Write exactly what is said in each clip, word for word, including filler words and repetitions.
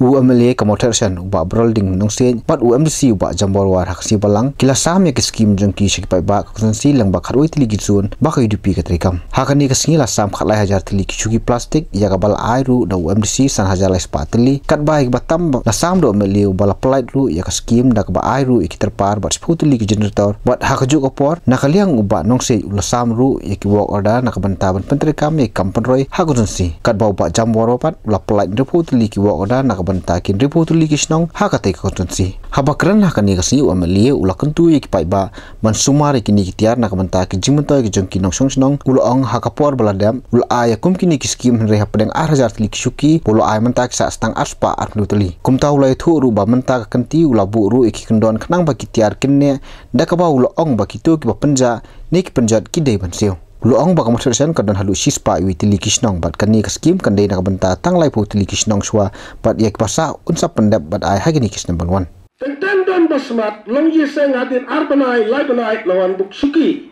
U M L A ka Mawthadraishan u Bah Baralding Nongsiej bad u M D C u Bah Jambor War ha ka sngi Balang ki la sam ïa ki skim jong ki sha ki paidbah ka constituency lyngba khatwei tylli ki zone ba ka U D P ka treikam. Ha kane ka sngi la sam khatlai hajar tylli ki shuki plastik ïa kaba la ai ruh da u M D C san hajar lai spah tylli, katba ïa kiba tam la sam da u M L A uba la pynlait ruh ïa ka skim da kaba ai ruh ïa ki tyrpar bad shiphew tylli ki generator. Bad ha kajuh ka por na ka liang u Bah Nongsiej u la sam ruh ïa ki work order na ka bynta ban pyntreikam ïa ki kam pynroi ha ka constituency, katba u Bah Jambor War pat u la pynlait hynriewphew tylli ki work order na ka bynta ki hynriewphew tylli ki shnong ha katei ka constituency. Haba kren ha kane ka sngi u M L A u la kyntu ïa ki paidbah ban sumar ïa kine ki tiar na ka bynta ki jingmyntoi ki jong ki nongshong shnong. U la ong ha ka por ba la dep u la ai ïa kum kine ki skim hynrei hapdeng ar hajar tylli ki shuki ba u la ai mynta ki sah tang ar spah arphew tylli. Kumta u la ïathuh ruh ba mynta ka kynti u la buh ruh ïa ki kyndon khnang ba ki tiar kin neh, da kaba u la ong ba kito kiba pynjah ne ki pynjot ki dei ban siew. U la ong ba ka Mawthadraishan ka don haduh shispah wei tylli ki shnong bad kane ka skim kan dei na ka bynta tang laiphew tylli ki shnong shuwa bad ïa kiba sah un sa pyndep bad ai ha kine ki snem ban wan. Teng teng don ba smat, long ïaseng hadien ar bnai lai bnai la wan buk shuki.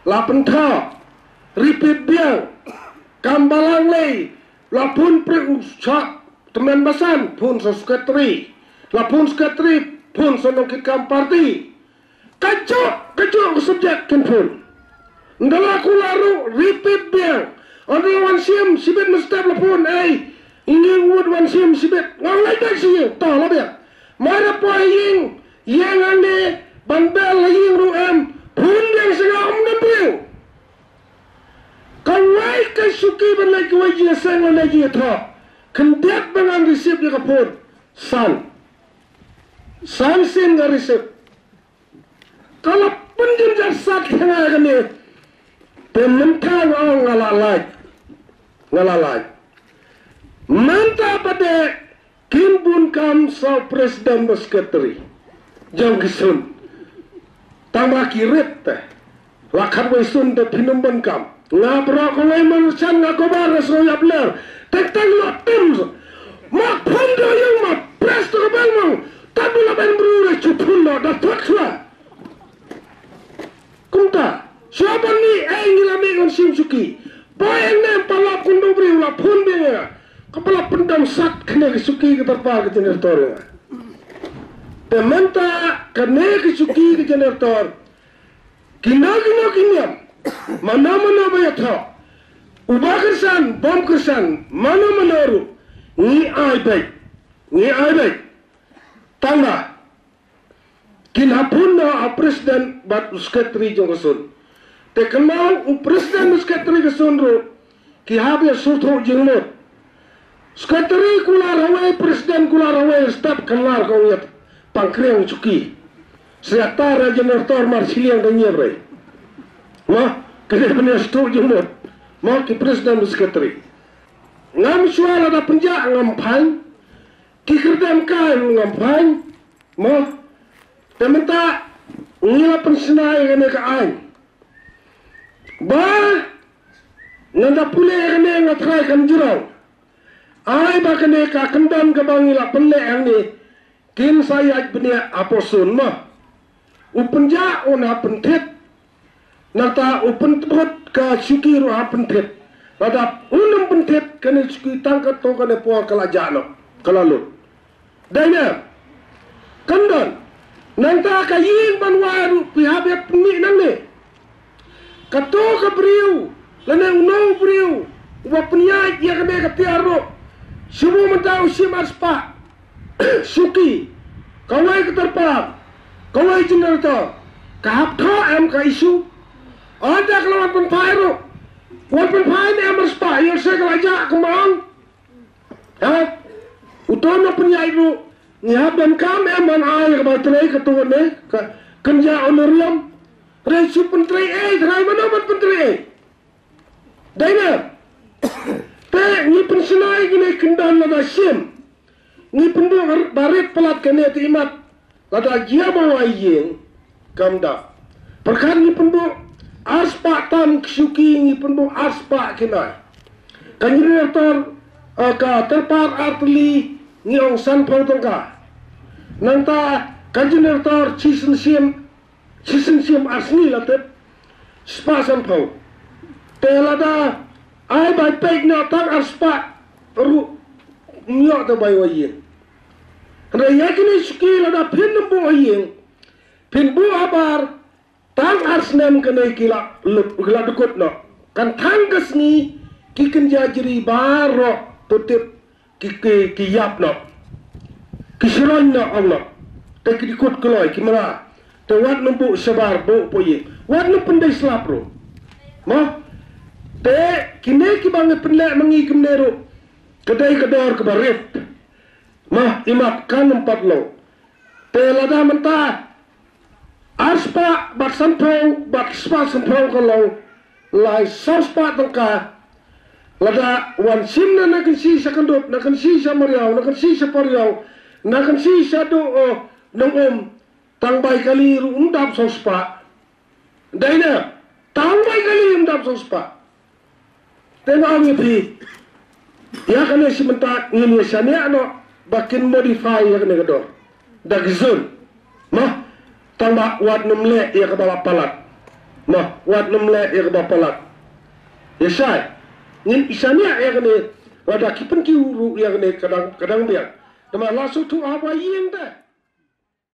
La pynthok, repeat biang, kam Balang lei, la phone pyrshah tymmen basan, phone sa secretary, la phone secretary, phone sa nongkitkam party. Kajuh kajuh ka subject kin phone. Ynda la kular ruh repeat biang. Ynda la wan shim shibit mynstep la phone, ei, ïing wut wan shim shibit. Nga leit beit sha ïing, to la biang. Mar la poi ïing, ïing hangne ban bel ha ïing ruh em, phone biang sha nga, ym don briew. Kawei ka shuki ban leit kawei jingïaseng lane jingïathoh. Khyndiat ba ngan receive ïa ka phone. San. San sien nga receive. Ka la pynjynjar sat ha nga kane. Te mynta nga ong nga la lait. Nga la lait. Mynta ba dei kin bun kam sa u president bad secretary jong ki zone. Tang ba ki rit te. La khatwei zone te phin ym bun kam. Nga baroh kawei Mawthadraishan nga kobar na shnong Ïapler. Teng teng la tim. Ma phone da ïeng ma press to ka bang mang. Tad ba la ban bru re chu phone da da thot shuwa. Kumta, shuwa ban mih ei ngi la mih ngan shim shuki. Ba eng ne em pa lap kun dubri u la phone biang ïa nga. Kaba la pyndam sat kane ka shuki ka tyrpar ka generator ïa nga. Te mynta kane ka shuki ka generator. Kino kino ki niam. Mano mano ba ïathoh. Uba kyrshan, bym kyrshan, mano mano ruh. Ngi ai beit. Ngi ai beit. Tang ba kin hap phone noh ha u president bad u secretary jong ka zone. Te kynmaw u president u secretary ka zone ruh ki hap ïa sngewthuh jingmut. Secretary kular hawei, president kular hawei, step kynlar ka ong ïa pangkriang shuki. Sa ïatar ïa generator mar shiliang ka ngiar rei. Mo, kane pynïasngewthuh jingmut. Mo ki president u secretary. Ngam shuwa lada pynjah ngam phai. Ki kyrdan kai ruh ngam phai. Mo. Te mynta ngi la pynshna ïa kane ka aiñ. Ba ngan da pule ïa kane nga trai kan jrong. Ai ba kane ka kyndon kaba ngi la pynleh hangne kin sa ïaid bniah hapoh zone mo. U pynjah un hap pynthit. Nangta u pyntbut ka shuki ruh hap pynthit. Lada un ym pynthit kane shuki tang katto katne por ka la jah noh, ka la lut. Dei ne? Kyndon. Nangta ka ïing ban wai ruh phi hap ïa pynmih nangne. Kato ka briew lane uno u briew uba pynïaid ïa kane ka tiar ruh. Shu mynta u shim ar spah. Shuki, kawei ka tyrpar, kawei generator, ka hap thoh em ka issue. Ynda ka la wan pynphai ruh, wan pynphai ne em ar spah, ïoh se ka la jah kumba ong. Ha? Uto na pynïaid ruh, ngi hap donkam em ban ai kaba trei ka tuan ne, ka kynja honorarium. Re shu pyntrei ei, trai mano ban pyntrei ei. Dei ne? Te ngi pynshna ïa kine kyndon lada shim. Ngi pynduh ba rit palat kane te imat. Lada jia ba wai ïing kam da. Pyrkhat ngi pynduh ar spah tam ki shuki ngi pynduh ar spah ki nai. Ka generator, eh, ka tyrpar ar tylli ngi ong sanphew tyngka. Nangta ka generator chi sien sien Shisien shim ar sngi la tip spah sanphew. Te lada ai bai peit na tang ar spah ruh Ym ïoh te bai wa ïing. Hynrei ïa kine suki lada phin ym buh ha ïing, phin buh habar, tang ar snem kane ki la lut, ki la dkut noh. Kan thang ka sngi ki kynja jri baroh, to tip ki, ki, ki ïap noh. Ki sroin noh ong noh. Te ki dkut kloi ki mra. Te wat nym buh shabar buh po ïing. Wat nym pyndei slap ruh. Mo? Te kine kiba ngi pynleh ma ngi kumne ruh, ka dei ka dor kaba rit. Mo, imat kan ym pat long. Te lada mynta ar spah bad sanphew bad spah sanphew ka long, lai saw spah tyngka. Lada wan shim na, na Kynshi sha Kyndut, na Kynshi sha Mariaw, na Kynshi sha Pariaw, na Kynshi sha Du, oh, Nongum, tang bai kali ruh ym dap saw spah. Dei na, tang bai kali ym dap saw spah. Te nga ong ïa phi, ïa kane shi mynta ngin ïa shaniah noh ba kin modify ïa kane ka dor da ki zone. Mo, tang ba wat nym leh ïa kaba la palat. Mo, wat nym leh ïa kaba palat. Ïa shai, ngin ïa shaniah ïa kane, lada ki pynkiew ruh ïa kane ka dang, ka dang biang. Te ma la shu thuh haba ïing te.